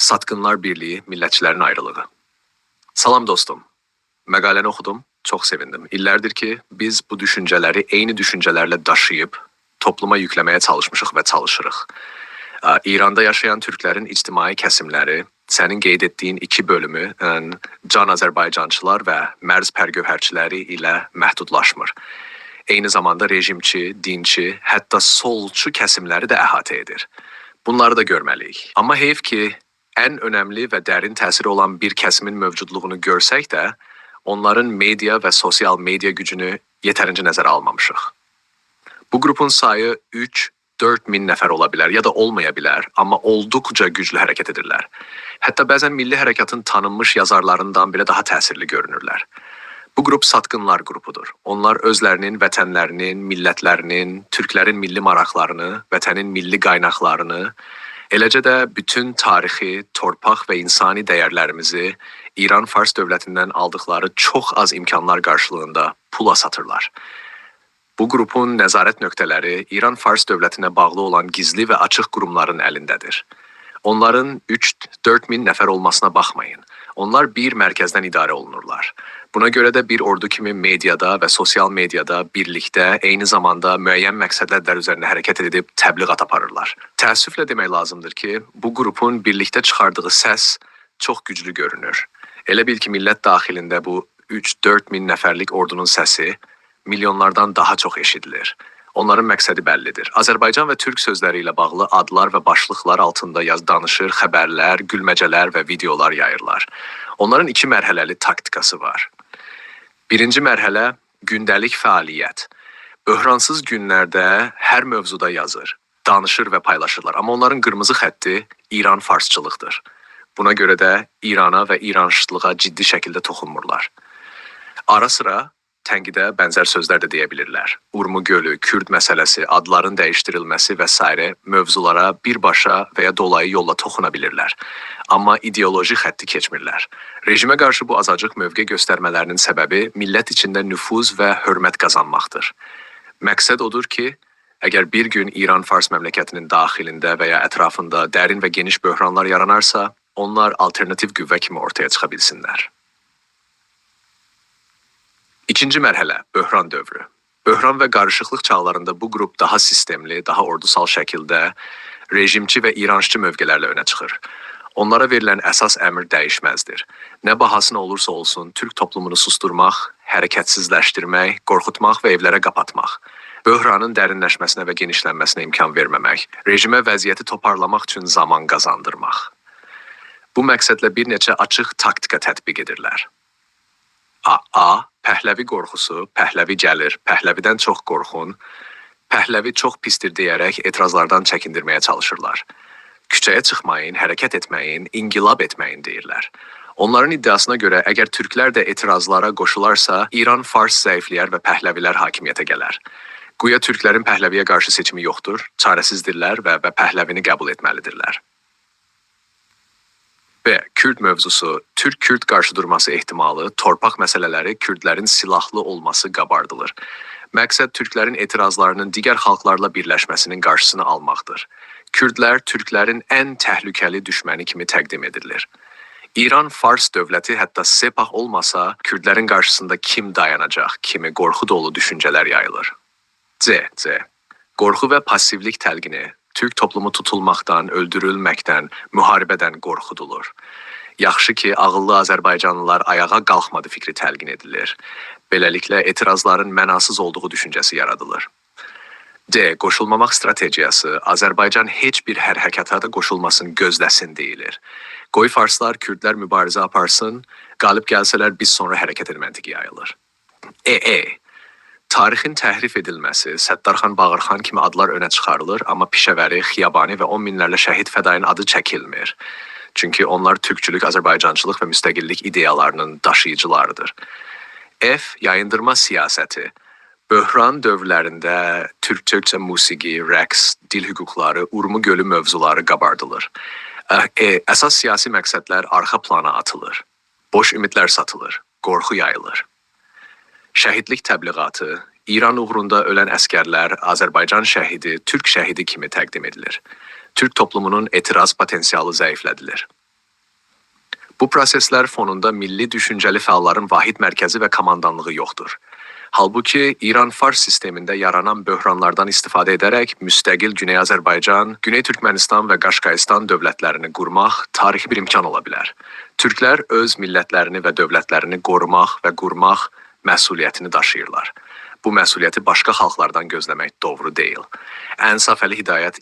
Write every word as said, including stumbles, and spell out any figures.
ساتقینلار بیرلیگی، میللتچیلرین آیریلیغی. سلام دوستوم. مقاله‌نی اوخودوم، چوخ سئویندیم. ایللردیر کی، بیز بو دوشونجه‌لری عینی دوشونجه‌لرله داشیییب توپلوما یوکله‌مه‌یه چالیشمیشیق و چالیشیریق. ا، ایراندا یاشایان تورکلرین اجتماعی کسیملری، سنین قید ائتدیگین ایکی بؤلومو، ائن، جان آذربایجانچیلار و مرز پرگوهرچیلری ایله محدودلاشمیر. عینی زاماندا رژیمچی، دینچی، حتی سولچو کسیملری ده احاطه ائدیر. بونلاری دا گؤرمه‌لی‌ییک. آمما حئیف کی، ان اؤنملی و درین تأثیری اولان بیر کسیمین موجودلوغونو گؤرسک ده، اونلارین مئدیا و سوسیال مئدیا گوجونو یئترینجه نظره آلمامیشیق. بو گروپون سایی اوچ، دؤرد مین نفر اولا بیلر یا دا اولمایا بیلر، آمما اولدوقجا گوجلو حرکت ائدیرلر. حتی بعضا میللی حرکاتین تانینمیش یازارلاریندان بئله داها تأثیرلی گؤرونورلر. بو گروپ ساتقینلار گروپودور. اونلار اؤزلرینین، وطنلرینین، میللتلرینین، تورکلرین میللی ماراقلارینی، وطنین میللی قایناقلارینی، ائله‌جه ده بوتون تاریخی، تورپاق و اینسانی دَیرلریمیزی ایران فارس دؤولتیندن آلدیقلاری چوخ آز امکانلار قارشیلیغیندا پولا ساتیرلار. بو گروپون نظارت نقطه‌لری ایران فارس دؤولتینه باغلی اولان گیزلی و آچیق قوروملارین الینده‌دیر. اونلارین اوچ، دؤرد مین نفر اولماسینا باخمایین، اونلار بیر مرکزدن اداره اولونورلار. بونا گؤره ده بیر اوردو کیمی مئدیادا و سوسیال مئدیادا بیرلیکده، عینی زاماندا معین مقصدلر اوزرینده حرکت ائدیب تبلیغات آپاریرلار. تأسفله دئمک لازیمدیر کی، بو گروپون بیرلیکده چیخاردیغی سس چوخ گوجلو گؤرونور. ائله بیل کی، میللت داخیلینده بو اوچ، دؤرد مین نفرلیک اوردونون سسی میلیونلاردان داها چوخ ائشیدیلیر. اونلارین مقصدی بللیدیر. آذربایجان و تورک سؤزلری ایله باغلی آدلار و باشلیقلار آلتیندا یاز-، دانیشیر، خبرلر، گولمه‌جه‌لر و ویدئولار یاییرلار. اونلارین ایکی مرحله‌لی تاکتیکاسی وار. بیرینجی مرحله، گونده‌لیک فعالیت. بحرانسیز گونلرده هر موضوعدا یازیر، دانیشیر و پایلاشیرلار. آمما اونلارین قیرمیزی خطی ایران فارسچیلیقدیر. بونا گؤره ده ایرانا و ایرانشیتلیغا جدی شکیلده توخونمورلار. آرا سیرا تنقیده بنزر سؤزلر ده دئیه بیلیرلر. اورمو گؤلو، کورد مسئله‌سی، آدلارین دییشدیریلمه‌سی و سایره موضوعلارا بیرباشا و یا دولایی یوللا توخونا بیلیرلر. آمما ایدئولوژی خطی کئچمیرلر. رژیمه قارشی بو آزاجیق موقع گؤسترمه‌لرینین سببی میللت ایچینده نفوذ و حؤرمت قازانماقدیر. مقصد اودور کی، اگر بیر گون ایران فارس مملکتینین داخیلینده و یا اطرافیندا درین و گئنیش بحرانلار یارانارسا، اونلار آلترناتیو قوه کیمی اورتایا چیخا بیلسینلر. ایکینجی مرحله، بحران دؤورو. بحران و قاریشیقلیق چاغلاریندا بو گروپ داها سیستملی، داها اوردوسال شکیلده رژیمچی و ایرانشچی موقعلرله اؤنه چیخیر. اونلارا وئریلن اساس امر دییشمزدیر. نه باهاسینا اولورسا اولسون، تورک توپلومونو سوسدورماق، حرکتسیزلشدیرمک، قورخوتماق و ائولره قاپاتماق. بحرانین درینلشمه‌سینه و گئنیشلنمه‌سینه امکان وئرمه‌مک. رژیمه وضعیتی توپارلاماق اوچون زامان قازاندیرماق. بو مقصدله بیر نئچه آچیق تاکتیکا تطبیق ائدیرلر. آ، آ، پهلوی قورخوسو، پهلوی گلیر، پهلویدن چوخ قورخون، پهلوی چوخ پیسدیر دئیه‌رک اعتراضلاردان چکیندیرمه‌یه چالیشیرلار. کوچه‌یه چیخمایین، حرکت ائتمه‌یین، انقلاب ائتمه‌یین دئییرلر. اونلارین ادعاسینا گؤره، اگر تورکلر ده اعتراضلارا قوشولارسا، ایران فارس ضعیفله‌یر و پهلویلر حاکمیته گلر. گویا تورکلرین پهلوی‌یه قارشی سئچیمی یوخدور، چاره‌سیزدیرلر و، و پهلوینی قبول ائتمه‌لیدیرلر. ب. کورد موضوعسو. تورک-کورد قارشی‌دورماسی احتمالی، تورپاق مسئله‌لری، کوردلرین سیلاحلی اولماسی قاباردیلیر. مقصد تورکلرین اعتراضلارینین دیگر خالقلارلا بیرلشمه‌سینین قارشیسینی آلماقدیر. کوردلر تورکلرین ان تهلکه‌لی دوشمنی کیمی تقدیم ائدیلیر. ایران فارس دؤولتی حتی سپاه اولماسا، کوردلرین قارشیسیندا کیم دایاناجاق کیمی قورخو دولو دوشونجه‌لر یاییلیر. ج، ج. قورخو و پاسیولیک تلقینی. تورک توپلومو توتولماقدان، اؤلدورولمکدن، محاربه‌دن قورخودولور. یاخشی کی، عاغیللی آذربایجانلیلار آیاغا قالخمادی فیکری تلقین ائدیلیر. بئله‌لیکله، اعتراضلارین معناسیز اولدوغو دوشونجه‌سی یارادیلیر. د. قوشولماماق استراتئگیاسی. آذربایجان هئچ بیر حرکاتا دا قوشولماسین، گؤزله‌سین دئییلیر. قوی فارسلار، کوردلر موباریزه آپارسین، غالب گلسه‌لر، بیز سونرا حرکت ائدک منطقی یاییلیر. ا، ا. تاریخین تحریف ائدیلمه‌سی، ستارخان، باقرخان کیمی آدلار اؤنه چیخاریلیر، آمما پیشه‌وری، خیابانی و اون مینلرله شهید فدایین آدی چکیلمیر. چونکی اونلار تورکچولوک، آذربایجانچیلیق و مستقللیک ایدئیالاری‌نین داشیییجیلاریدیر. ف. یاییندیرما سیاستی. بحران دؤورلرینده تورک، تورکجه موسیقی، رقص، دیل حقوقلاری، اورمو گؤلو موضوعلاری قاباردیلیر. ا، ا، اساس سیاسی مقصدلر آرخا پلانا آتیلیر. بوش اومیدلر ساتیلیر، قورخو یاییلیر. شهیدلیک تبلیغاتی، ایران اوغروندا اؤلن عسگرلر آذربایجان شهیدی، تورک شهیدی کیمی تقدیم ائدیلیر. تورک توپلومونون اعتراض پوتنسیالی ضعیفله‌دیلیر. بو پروسئسلر فونوندا میللی دوشونجه‌لی فعاللارین واحد مرکزی و کوماندانلیغی یوخدور. حالبوکی ایران-فارس سیستئمینده یارانان بحرانلاردان ایستیفاده ائده‌رک مستقل گونئی آذربایجان، گونئی تورکمنیستان و قاشقاییستان دؤولتلرینی قورماق تاریخی بیر امکان اولا بیلر. تورکلر اؤز میللتلرینی و دؤولتلرینی قوروماق و قورماق مسئولیتینی داشیییرلار. بو مسئولیتی باشقا خالقلاردان گؤزله‌مک دوغرو دئییل. انصافعلی هدایت